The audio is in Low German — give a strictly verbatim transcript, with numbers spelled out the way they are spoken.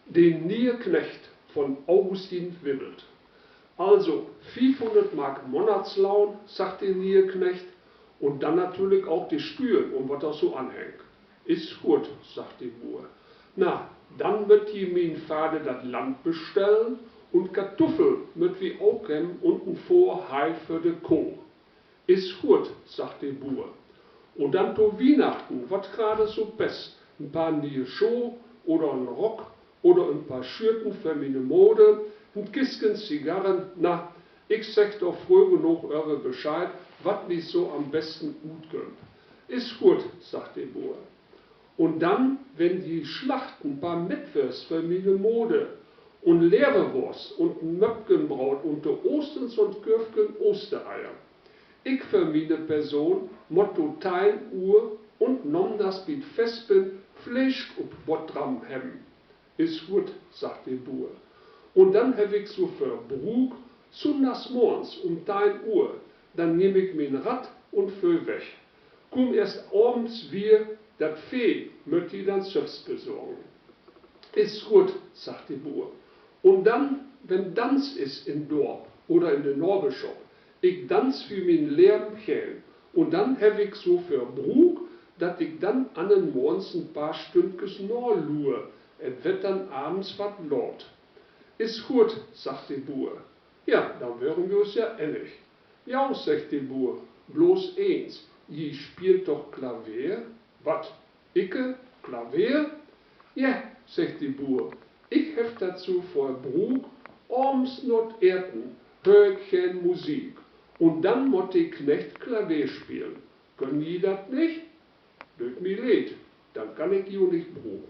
De ne'e Knecht von Augustin Wibbelt. Also, fiefhunnert Mark Monatsloon, sagg de ne'e Knecht, un dann natürlich ok de Stüern un wat dor so anhängt. Is guot, sagg de Buer. Na, dann mööt ji mien Vader dat Land bestellen un Katuffel mööt wi ok hebben un en Fohr Hei för de Koh. Is guot, sagg de Buer. Un dann to Wiehnachten, wat grade so passt, en paar ne'e Schoh oder en Rock oder en paar Schürten för miene Moder, en Kistken Zigarren, na, ik segg doch fröh noog över Bescheid, wat mi so an'n besten utkümmt. Is guot, sagg de Buer. Un dann, wenn ji slachten, paar Mettwörs för miene Moder un Leverwors un en Möpkenbraut un to Oostern so'n Körfken Oostereier. Ik för miene Person mott to teihn Uhr un namdags bi't Vespen Fleesch op Bottram hebben. Is guot, sagg de Buer. Un dann heff ik so vör Bruuk, sünndags morgens um teihn Uhr, dann nehm ik mien Rad un föhr weg. Kumm eerst avends wier, dat Veh mööt ji dann sülvst besorgen. Is guot, sagg de Buer. Un dann, wenn Danz is in Dorp oder in de Naberschop, ik danz wi mien Leven gern, un dann heff ik so vör Bruuk, dat ik dann annern Morgens en paar Stündkes naluur, et wett dann avends wat laat. Is guot, sagg de Buer. Ja, dann wören wi us ja ennig. Ja, seggt de Buer, blots eens, ji speelt doch Klaveer? Wat, ikke Klaveer? Ja, seggt de Buer, ik heff dat so vör Bruuk, avends na't Eten höör ik geern Musik, un dann mott de Knecht Klaveer spelen. Köönt ji dat nich? Dööt mi leed, dann kann ik jo nich bruken.